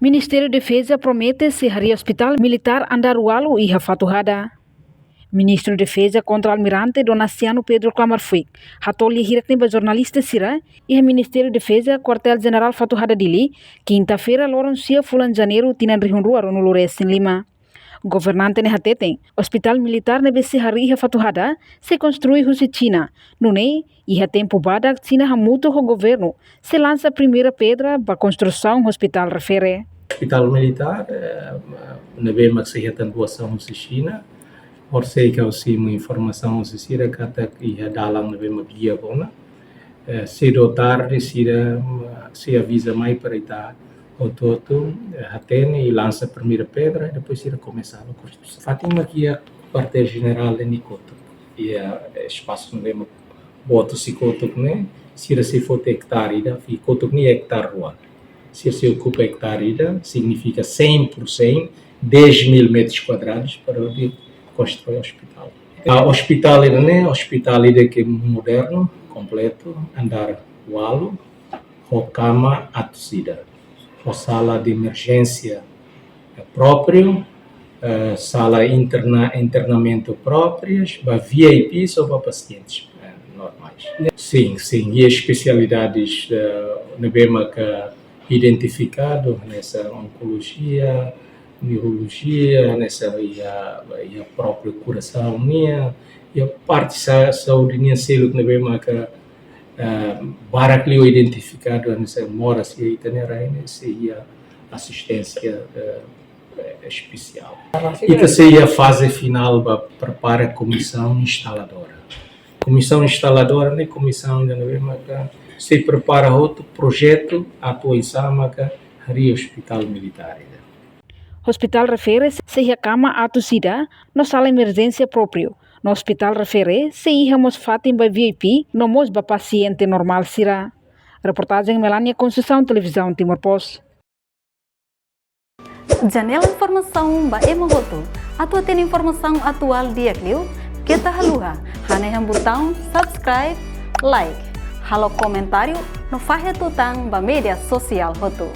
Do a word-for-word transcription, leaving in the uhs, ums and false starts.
Ministériu Defeza promete sei harii Hospitál Militár Andár Ualu iha Fatuhada. Ministru Defeza Kontra-Almirante Donaciano Pedro Klamar Fuik hato'o lia hirak-ne'e ba jornalista sira iha Ministériu Defeza Kuartél Jenerál Fatuhada, Dili, kinta-feira, loron sia fulan Janeiru, tinan rihun rua ruanulu resin lima. Governante ne'e hateten, Hospitál Militár ne'ebé sei harii iha Fatuhada sei konstrui husi Xina. Nune'e, iha tempu badak Xina hamutuk ho governu sei lansa primeira pedra ba konstrusaun hospitál refere. Hospitál Militár, eh, ne'ebé mak sei hetan doasaun husi Xina, horisehik ha'u simu informasaun husi sira katak iha dalan ne'ebé mak di'ak ona. Eh, sedu ou tarde sira, mm, sei aviza mai para ita hotu-hotu, eh, hatene i lansa primeira pedra, depois sira komesa halo konstrusaun. Fatin mak iha Kuartél Jenerál ne'e kotuk. Iha, eh, espasu ne'ebé mak boot husi kotuk ne'e, sira sei foti ektare ida, i kotuk ne'e ektare rua. Sira sei okupa ektare ida, signifika cem por cem, dez mil metros quadrados para hodi konstrui hospitál. Ah, hospitál ida-ne'e, hospitál ida ke modernu, kompletu, andár ualu, ho kama atus ida, ho sala de emerjénsia, eh, própriu, eh, sala interna-, internamentu próprias, ba V I Ps ou ba pasientes, eh, normais. Sin, sin, iha espesialidades, eh, ne'ebé maka identifikadu, hanesan onkolojia, neurolojia, hanesan iha, iha própriu korasaun nian, iha parte sa-, saúde nian seluk ne'ebé maka, eh, barak liu identifikadu, hanesan moras iha ita-nia rai ne'e sei iha asisténsia, eh, espesiál. Ita sei iha faze finál ba prepara komisaun instaladora. Komisaun instaladora ne'e komisaun ida ne'ebé maka sei prepara hotu projetu atu oinsá maka harii Hospitál Militár ida. Hospitál refere sei iha kama atus ida no sala emerjénsia própriu. No hospitál refere sei iha mós fatin ba V I P no mós ba pasiente normál sira. Reportajen Melania Conceição, Televizaun Timor Post. Janela informasaun ba ema hotu. Atu hatene informasaun atuál di'ak liu, keta haluha hanehan butaun subscribe, like, halo komentáriu no fahe tutan ba média sosiál hotu.